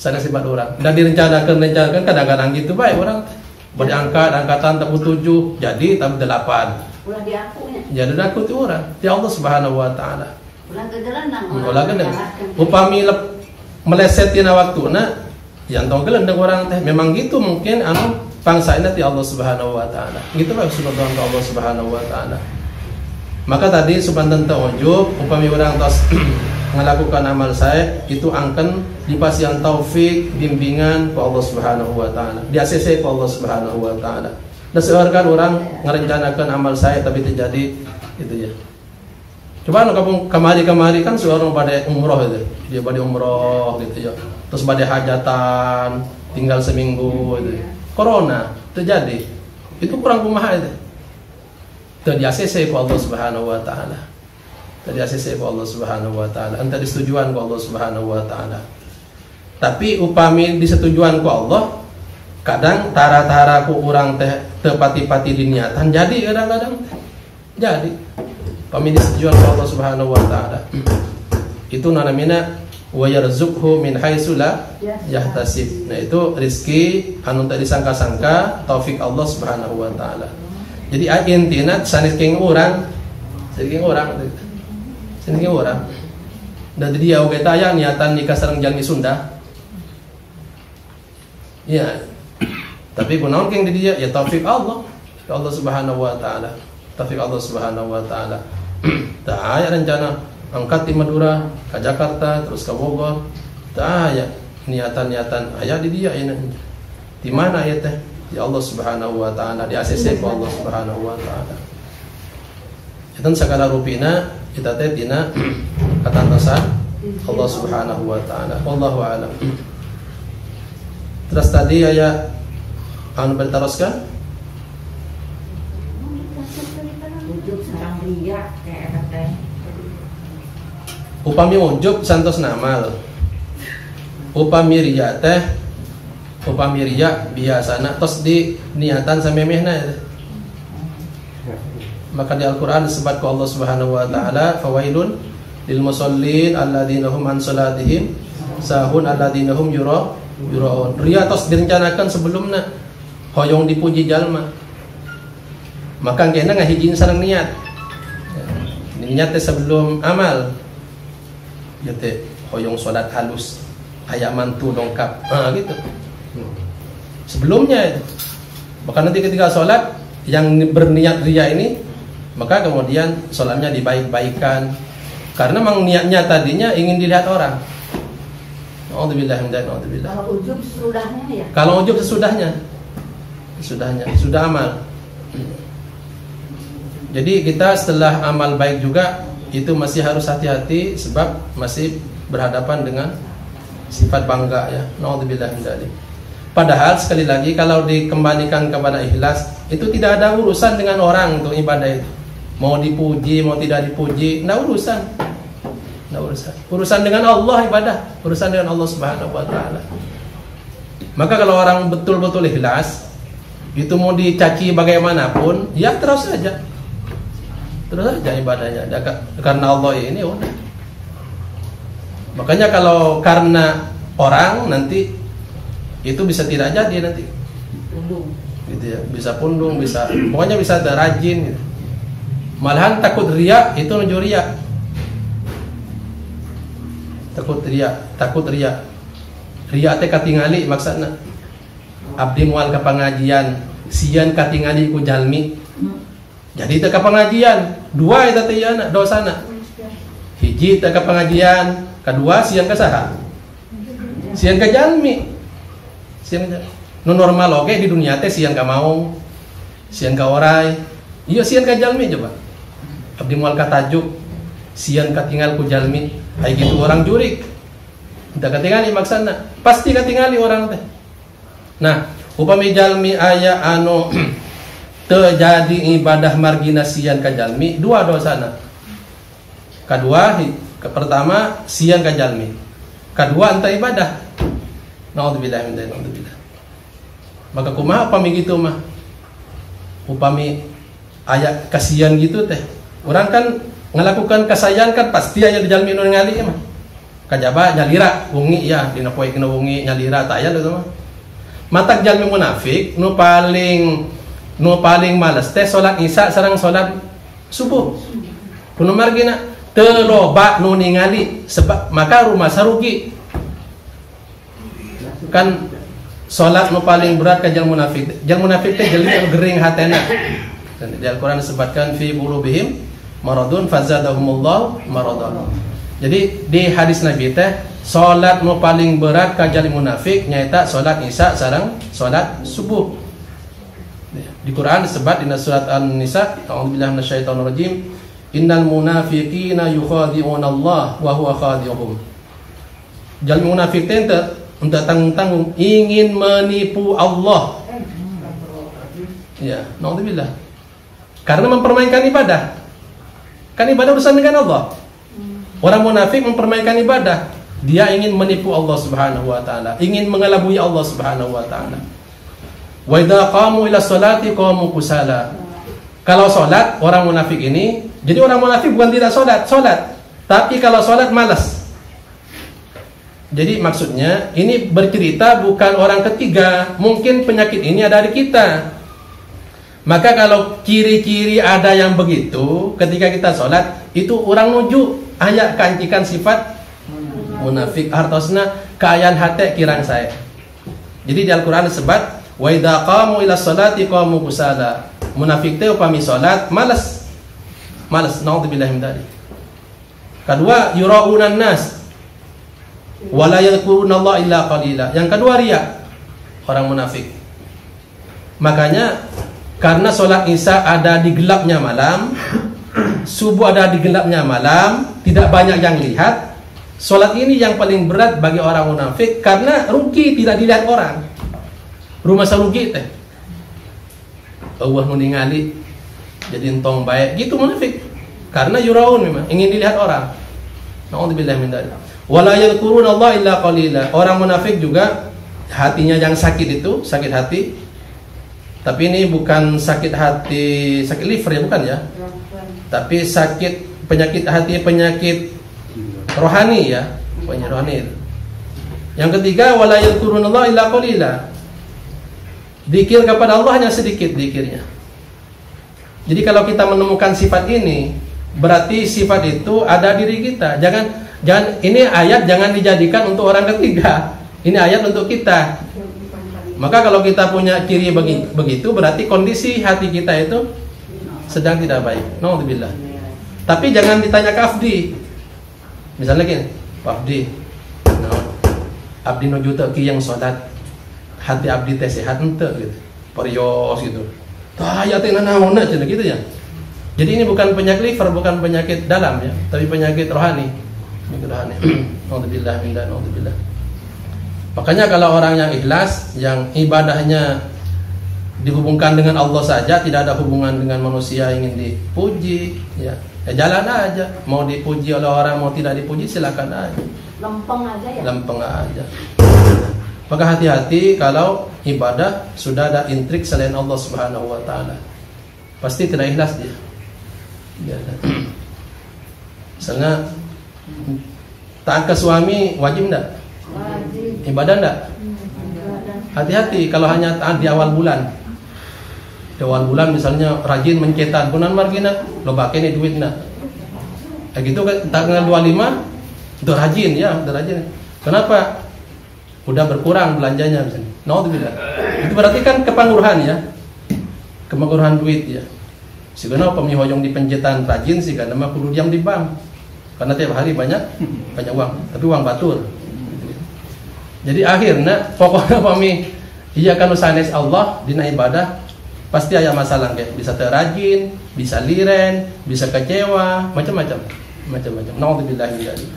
Sanes hebat urang. Dan direncanakan kadang-kadang gitu bae urang teh. Bade angkat angkatan tamu 7, jadi tamu 8. Ulah diakunya. Jadi aku ti urang, ti Allah Subhanahu wa taala. Ulah gegelendang. Ulah gelendang. Upami meleset tina waktuna, yang tong gelendang urang teh. Memang gitu mungkin anu pangsaina ti Allah Subhanahu wa taala. Gitu bae husnudzon ka Allah Subhanahu wa taala. Maka tadi supanten teu ujub, upami urang tos melakukan amal sae itu angken dipasihan taufik bimbingan ku Allah Subhanahu wa taala. Di ACC ku Allah Subhanahu wa taala. Dan seorang orang ngerencanakan amal saya tapi terjadi itu ya. Coba nu kamari-kamari kan seorang pada umroh itu. Dia pada umroh gitu ya. Terus pada hajatan tinggal seminggu itu. Corona terjadi. Itu kurang kumaha itu. Teu di ACC ku Allah Subhanahu wa taala. Teu di ACC ku Allah Subhanahu wa taala. Entah disetujuan ku Allah Subhanahu wa taala. Tapi upami disetujuan ku Allah kadang tara-tara ku urang teh teu pati-pati diniatan jadi kadang-kadang jadi pami disetujuan ku Allah Subhanahu wa taala. Itu namina wa yarzuqhu min haitsu la yahtasib. Nah itu rezeki anu teu disangka-sangka taufik Allah Subhanahu wa taala. Jadi intina sanes keng urang, sanes keng urang, sanes keng urang. Dan dia oge taya niatan nikah sareng jalmi Sunda. Ya. Tapi kunaon keng di dia ya taufik Allah, Allah Subhanahu wa taala. Taufik Allah Subhanahu wa taala. Tah aya rencana angkat di Madura ke Jakarta terus ke Bogor. Tah aya niatan-niatan aya di dia ini. Di mana ya teh? Di Allah Subhanahu wa taala, di ACC ku Allah Subhanahu wa taala. Eta sagala rupina kita teh dina katantosan Allah Subhanahu wa taala. Wallahu a'lam. Terus tadi aya anu bertaroskan? Ujub sareng riya kayak eta teh. Upami ujub santos namal. Upami riya teh upami riya biasana tos di niatan samemehna. Maka di Al-Qur'an disebut ku Allah Subhanahu wa taala fawailun lil musallin alladzina hum an salatihim sahun alladzina hum yura'un. Riya tos direncanakan sebelumna hoyong dipuji jalma. Maka kena ngahijin sareng niat. Niat teh sebelum amal. Ya teh hoyong salat halus, aya mantu dongkap. Ah gitu. Sebelumnya itu. Maka nanti ketika sholat yang berniat riya ini, maka kemudian sholatnya dibaik-baikan. Karena memang niatnya tadinya ingin dilihat orang. Alhamdulillah, alhamdulillah. Kalau ujub sesudahnya ya? Kalau ujub sesudahnya, sesudahnya, sudah amal. Jadi kita setelah amal baik juga itu masih harus hati-hati sebab masih berhadapan dengan sifat bangga ya. Naudzubillah min dzalik. Padahal sekali lagi kalau dikembalikan kepada ikhlas itu tidak ada urusan dengan orang untuk ibadah itu. Mau dipuji, mau tidak dipuji, tidak urusan. Tidak urusan. Urusan dengan Allah ibadah, urusan dengan Allah Subhanahu wa taala. Maka kalau orang betul-betul ikhlas, itu mau dicaci bagaimanapun, ya terus saja. Terus saja ibadahnya. Karena Allah ini udah. Makanya kalau karena orang nanti itu bisa tidak jadi nanti. Gitu ya, bisa pundung, bisa pokoknya bisa ada rajin gitu. Malahan takut riya itu menuju riya. Takut riya, takut riya. Riya teh katingali maksudna. Abdi moal ka pangajian, sieun katingali ku jalmi. Jadi teu ka pengajian, dua eta teh ieuna dosana. Hiji teu ka pengajian, kedua sieun ka saha? Sieun ka jalmi. Sieun ka jalmi. Nu normal oge di dunia teh sieun ka maung, sieun ka orai. Ieu sieun ka jalmi coba. Abdi moal ka tajuk, sieun katingal ku jalmi. Ai kitu orang jurik. Teu katingali maksana, pasti katingali orang teh. Nah, upami jalmi aya anu terjadi ibadah margina sieun ka jalmi, dua dosana. Kedua, ke pertama sieun ka jalmi. Kedua anta ibadah. Naudzubillah min dzalik, naudzubillah. Maka kumaha upami gitu mah? Upami aya kasihan gitu teh. Orang kan ngelakukan kasayan kan pasti aya di jalmi nu ningali mah. Kajaba nyalira wengi ya dina poe kena wengi nyalira tah aya teh mah. Matak jalmi munafik nu paling males teh salat isya sareng salat subuh. Kuno margina teu loba nu ningali sebab maka rumah sarugi. Kan salat nu paling berat ka jalmi munafik. Jalmi munafik teh jelmi anu gering hatena. Dan di Al-Qur'an disebutkan fi qulubihim maradun fazadahumullahu maradan. Jadi di hadis Nabi teh salat nu paling berat ka jalmi munafik nyaeta salat isya sareng salat subuh. Di Quran disebut dina surat An-Nisa, a'udzubillahi minasyaitonir rajim, innal munafiqina yukhadi'una Allah wa huwa khadi'uhum. Jalmi munafik teh untuk tanggung-tanggung ingin menipu Allah. Ya, naudzubillah. Karena mempermainkan ibadah. Kan ibadah urusan dengan Allah. Orang munafik mempermainkan ibadah, dia ingin menipu Allah Subhanahu wa taala, ingin mengelabui Allah Subhanahu wa taala. Wa idza qamu ila sholati qamu kusala. Kalau salat orang munafik ini, jadi orang munafik bukan tidak salat, salat. Tapi kalau salat malas. Jadi maksudnya ini bercerita bukan orang ketiga, mungkin penyakit ini ada di kita. Maka kalau ciri-ciri ada yang begitu ketika kita sholat, itu orang nuju ayat kancikan sifat munafik, artosna kaayaan hate kirang saya. Jadi di Al-Qur'an disebut wa idza qamu ila sholati qamu kusala. Munafik teh upami sholat malas. Malas, naudzubillahi min dzalik. Kedua, yura'unan nas wala yadhkuruna illa qalila. Yang kedua riya, orang munafik. Makanya karena sholat isya ada di gelapnya malam, subuh ada di gelapnya malam, tidak banyak yang lihat. Sholat ini yang paling berat bagi orang munafik karena rugi tidak dilihat orang. Rumah sarugi teh. Allah nu ningali jadi entong baik gitu munafik. Karena yuraun memang ingin dilihat orang. Naudzubillah min dzalik. Wala yadhkuruna Allah illa qalila. Orang munafik juga hatinya yang sakit itu, sakit hati. Tapi ini bukan sakit hati, sakit liver ya, bukan ya. Tapi sakit penyakit hati, penyakit rohani ya, penyakit rohani. Yang ketiga, wala yadhkuruna Allah illa qalila. Dzikir kepada Allah hanya sedikit dzikirnya. Jadi kalau kita menemukan sifat ini, berarti sifat itu ada diri kita. Jangan ini ayat jangan dijadikan untuk orang ketiga. Ini ayat untuk kita. Maka kalau kita punya ciri begitu, berarti kondisi hati kita itu sedang tidak baik. Naudzubillah. Tapi jangan ditanya ke Afdi. Misalnya gini, Pak Abdi, no, Abdi nuju teu ki yang salat, hati Abdi teh sehat henteu gitu. Perios gitu. Tah aya teh nanaonna cenah gitu ya. Jadi ini bukan penyakit liver, bukan penyakit dalam ya, tapi penyakit rohani. Penyakit rohani. Naudzubillah min dzalik, naudzubillah. Makanya kalau orang yang ikhlas, yang ibadahnya dihubungkan dengan Allah saja, tidak ada hubungan dengan manusia ingin dipuji, ya, ya jalan aja. Mau dipuji oleh orang, mau tidak dipuji silakan aja. Lempeng aja ya. Lempeng aja. Maka hati-hati kalau ibadah sudah ada intrik selain Allah Subhanahu wa taala. Pasti tidak ikhlas dia. Ya. Misalnya Taat ke suami wajib enggak? Wajib. Ibadah enggak? Hati-hati kalau hanya taat di awal bulan. Di awal bulan misalnya rajin mencetak gunan margina, loba kene duitna. Kayak gitu kan tanggal 25 udah rajin ya, udah rajin. Kenapa? Udah berkurang belanjanya misalnya. Naudzubillah. Itu berarti kan kepenguruhan ya. Kepenguruhan duit ya. Sigana upami hoyong di pencetan rajin sih karena mah kudu diam di bank. Karena tiap hari banyak uang, tapi uang batur. Jadi akhirnya pokoknya pami iya kan sanes Allah dina ibadah pasti aya masalah kayak bisa terajin, bisa liren, bisa kecewa, macam-macam. Macam-macam. Naudzubillah min dzalik.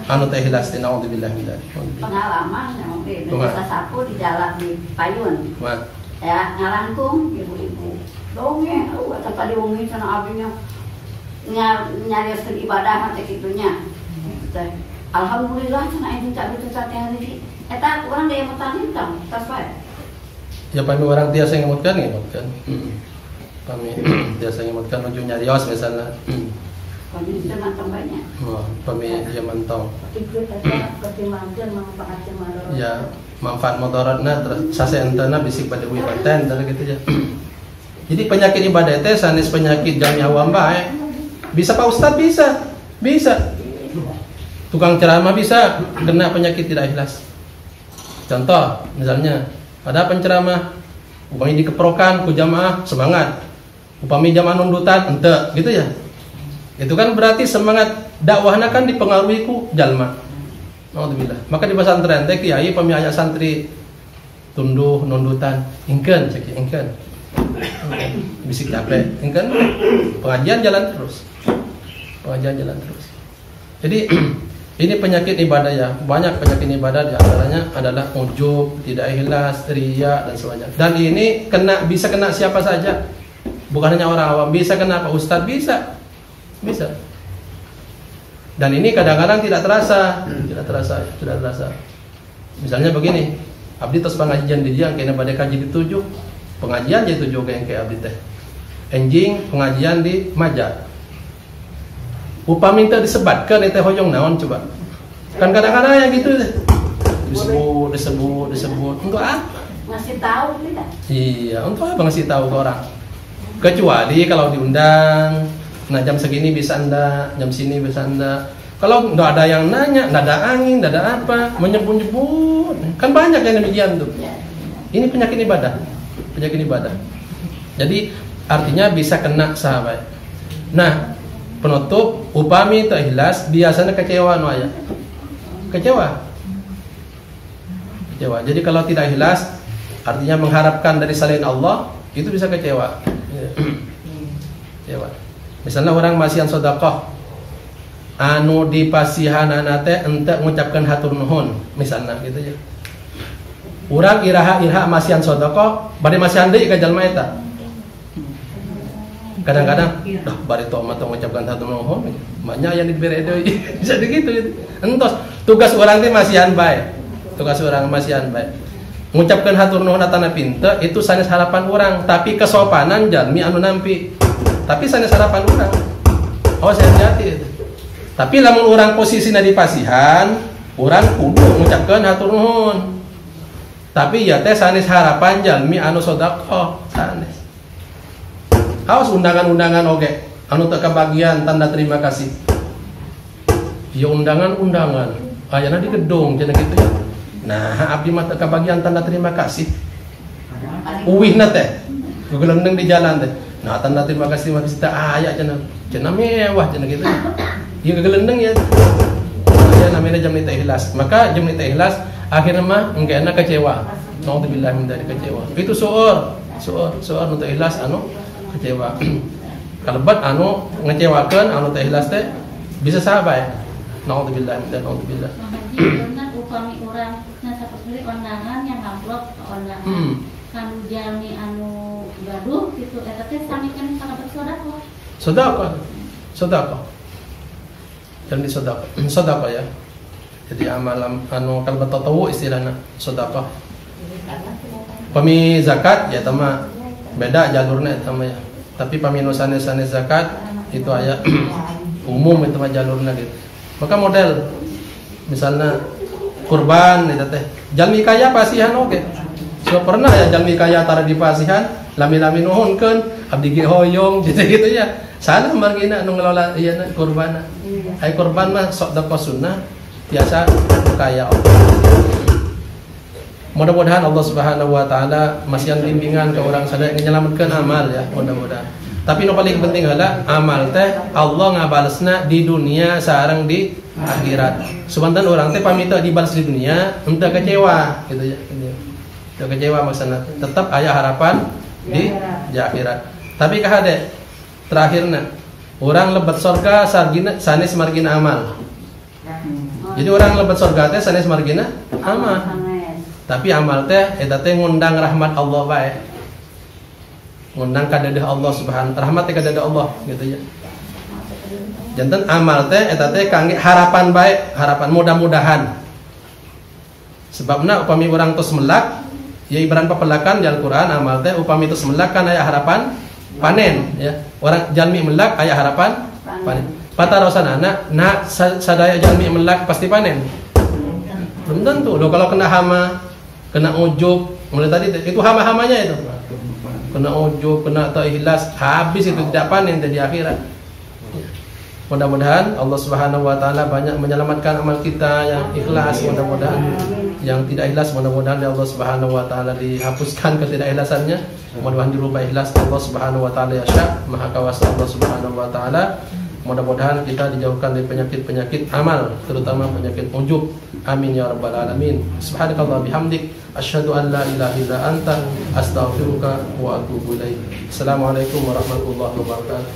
Anu teh ikhlas teh naudzubillah min dzalik. Pengalaman oke, bisa sapu di jalan di payun. Wah. Ya, ngalangkung ibu-ibu. Dongeng, atau tadi wengi cenah abinya nyarioskeun ibadah teh kitunya. Teh alhamdulillah cenah anjing tak butuh teh hari eta urang daya mutan hitam tas wae. Ya pami orang tiasa ngemutkan ngemutkan. Pami tiasa ngemutkan nuju nyarios misalnya. Pami teu mantong banyak. Oh, pami ieu mantong. Ya, manfaat mudaratna terus saseentana bisi pada uih konten tah gitu ya. Jadi penyakit ibadah teh sanes penyakit jami awam bae. Bisa Pak Ustad bisa. Bisa. Tukang ceramah bisa kena penyakit tidak ikhlas. Contoh misalnya ada penceramah upami dikeprokan ku jamaah semangat. Upami jamaah nundutan ente gitu ya. Itu kan berarti semangat dakwahna kan dipengaruhi ku jalma. Naudzubillah. Maka di pesantren teh kiai pami aya santri tunduh nundutan ingkeun cek ingkeun. Bisik capek ingkeun pengajian jalan terus. Pengajian jalan terus. Jadi ini penyakit ibadah ya. Banyak penyakit ibadah di antaranya adalah ujub, tidak ikhlas, riya dan sebagainya. Dan ini kena bisa kena siapa saja. Bukan hanya orang awam, bisa kena Pak Ustadz bisa. Bisa. Dan ini kadang-kadang tidak terasa, tidak terasa, tidak terasa. Misalnya begini, abdi tos pengajian di dia kena pada kaji di 7, pengajian jadi 7 kayak abdi teh. Enjing pengajian di Maja. Upami teu disebatkeun teh hoyong naon coba. Kan kadang-kadang yang gitu deh. Disebut, disebut, disebut. Untuk apa? Ngasih tahu tidak? Iya, untuk apa ngasih tahu ke orang? Kecuali kalau diundang, nah jam segini bisa anda, jam sini bisa anda. Kalau nggak ada yang nanya, nggak ada angin, nggak ada apa, menyebut-nyebut. Kan banyak yang demikian tuh. Ini penyakit ibadah, penyakit ibadah. Jadi artinya bisa kena sahabat. Nah, penutup upami teu ikhlas biasanya kecewa nu aya. Kecewa. Kecewa. Jadi kalau tidak ikhlas artinya mengharapkan dari selain Allah, itu bisa kecewa. Kecewa. Misalnya orang masihan sedekah anu dipasihanana teh ente ngucapkeun hatur nuhun misalnya gitu ya. Urang iraha-iraha masihan sedekah bade masihan deui ka jalma eta. Kadang-kadang dah bari tong mah tong ngucapkeun hatur nuhun, banyak yang dibere deui. Bisa begitu gitu. Entos tugas urang teh masihan bae. Tugas urang masihan bae. Ngucapkeun hatur nuhun atana pinte itu sanes harapan urang, tapi kesopanan jalmi anu nampi. Tapi sanes harapan urang. Oh, saya hati itu. Tapi lamun urang posisina di pasihan, urang kudu ngucapkeun hatur nuhun. Tapi ya teh sanes harapan jalmi anu sedekah sanes. Awas undangan-undangan oge, anu teu kabagian tanda terima kasih. Ya undangan-undangan, ayana di gedung cenah kitu ya. Nah, abdi mah teu kabagian tanda terima kasih. Uwihna teh, gegelendeng di jalan teh. Nah, tanda terima kasih mah teu aya cenah. Cenah mewah cenah kitu. Ieu gegelendeng ya. Ya namanya jam teu ikhlas. Maka jam teu ikhlas akhirnya mah engkena kecewa. Naudzubillah min dzalik kecewa. Itu suur, suur, suur nu teu ikhlas anu kecewa. Kalebat anu ngecewakeun anu teu ikhlas teh bisa sahabat ya. Naudzubillah min dzalik, naudzubillah. Upami urang saperti undangan yang amplop undangan. Kanu jalmi anu gaduh kitu eta teh sami kan kalebet sedekah. Sedekah. Sedekah. Jalmi sedekah. Sedekah ya. Jadi amal anu kalebet tatawu istilahna sedekah. Pami zakat ya tama beda jalurna eta mah ya. Tapi pami nu sanes-sanes zakat itu aya umum itu mah jalurna gitu. Maka model Misalnya kurban eta teh. Jalmi kaya pasihan oge. So pernah ya jalmi kaya tara dipasihan, lami-lami nuhunkeun, abdi ge hoyong gitu-gitu ya. Salah margina nu ngelola ieu na kurbanna. Ai kurban mah sedekah sunnah tiasa anu kaya oge. Mudah-mudahan Allah Subhanahu wa taala masihan bimbingan ke orang sadaya menyelamatkan amal ya, mudah-mudahan. Tapi nu paling penting adalah amal teh Allah ngabalesna di dunia sareng di akhirat. Subanten orang teh pamit dibalas di dunia, henteu kecewa gitu ya. Henteu kecewa maksudna tetap aya harapan di akhirat. Tapi kahade terakhirna orang lebet surga sargina sanes margina amal. Jadi orang lebet surga teh sanes margina amal. Tapi amal teh eta teh ngundang rahmat Allah bae. Ngundang kadadeh Allah subhanahu rahmat teh kadadeh Allah gitu ya. Janten amal teh eta teh kangge harapan bae, harapan mudah-mudahan. Sebabna upami urang tos melak, ya ibarat papelakan di Al-Qur'an amal teh upami tos melak kan aya harapan panen ya. Orang jalmi melak aya harapan panen. Patarosanana nah sadaya jalmi melak pasti panen. Belum tentu. Loh kalau kena hama, kena ujub, mulai tadi itu hama-hamanya itu. Kena ujub, kena tak ikhlas, habis itu tidak panen di akhirat. Mudah-mudahan Allah Subhanahu wa taala banyak menyelamatkan amal kita yang ikhlas, mudah-mudahan yang tidak ikhlas mudah-mudahan Allah Subhanahu wa taala dihapuskan ketidakikhlasannya, mudah-mudahan dirubah ikhlas Allah Subhanahu wa taala ya Sya, Maha Kuasa Allah Subhanahu wa taala. Mudah-mudahan kita dijauhkan dari penyakit-penyakit amal, terutama penyakit ujub. Amin ya rabbal alamin. Subhanakallah bihamdik, asyhadu an la ilaha illa anta, astaghfiruka wa atubu ilaik. Assalamualaikum warahmatullahi wabarakatuh.